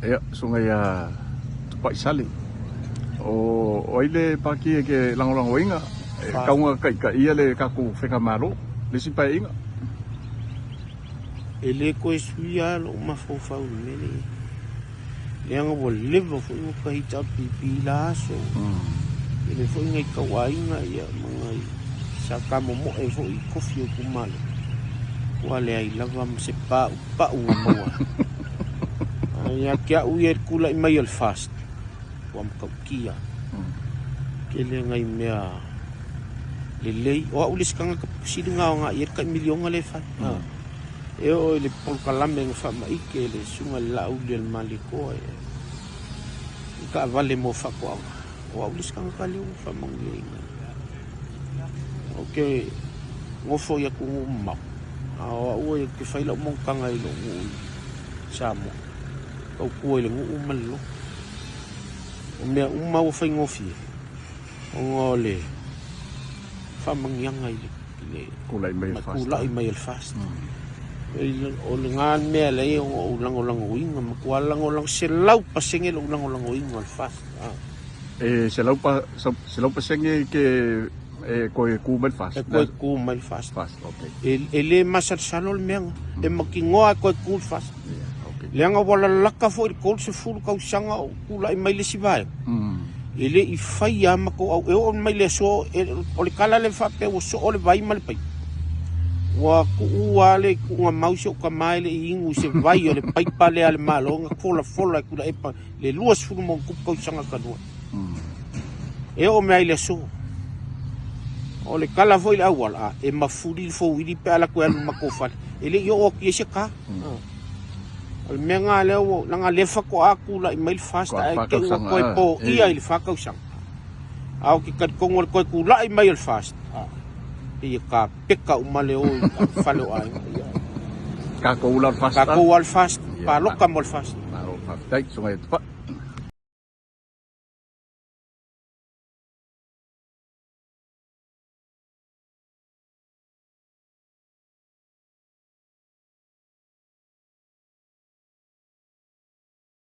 Ia, susuga ia Tupaisale. O ai le pati e te lagolagoina e tatau ona taitaia le tatou faigamalo le isi Paeaiga? E le toe suia lava lou mafaufau i le mea lea, leaga ua leva foi ona ta HRPP i la aso. Tele foi nai tauaiga ma nai sa ta momoe foi i tofi o itumalo, ua leai lava ma se paupau na maua ai. Ae ia te au ia i le tulai mai o le FAST, ua matautia. Tele nai mea lelei. O au le isi tagata pito sili ona aoga i ai le tai miliona lea e fai. E oo i le polokalame na faamaite e le Susuga i le Laaulialemalietoa i taavale mo faatoaga, o au le isi tagata lea ua faamanuiaina. Ou te nofo i atunuu mamao, a o au ou te fai lau monotaga i lou nuu i Samoa, tautua i le nuu ma le lotu. O mea uma ua faigofie ona o le faamanuiaga i le tulai mai o le FAST. O lena le mea e ala ai ona ou lagolagoina, matua lagolago 100% lou lagolagoina o le FAST. E 100% ke e toe tu mai le FAST? E toe tu mai le FAST. E le masalosalo le mea na. E mautinoa e toe tu le FAST. Leaga ua lalaka foi i le 30 tausaga o tulai mai le isi vaega. E le i faia lava matou au. E oo mai le aso, o le tala lea faapea ua soo le vai ma le paipa. Ua tuu lava le tuugamau si ou tama e le i inu i se vai o le paipa lea a le Malo na folafola e Tuilaepa le 20 ma ona tupu tausaga talu ai. E oo mai lava i le aso. O le tala foi i le auala, e mafuli le fouili pe a alu atu e alu i le matou fale. E le i oo atu i ai se car. O le mea lena lea ua, leaga o lea faatoa tulai mai le FAST ae te i ua toe poia i le 4 tausaga. Ae ou te talitonu o le toe tulai mai o le FAST, pei e tapeka uma le o i fale o aiga. Tatou ula o le FAST. Tatou lava o le FAST, palota mo le FAST. Malo, faafetai. Susuga ia Tupai.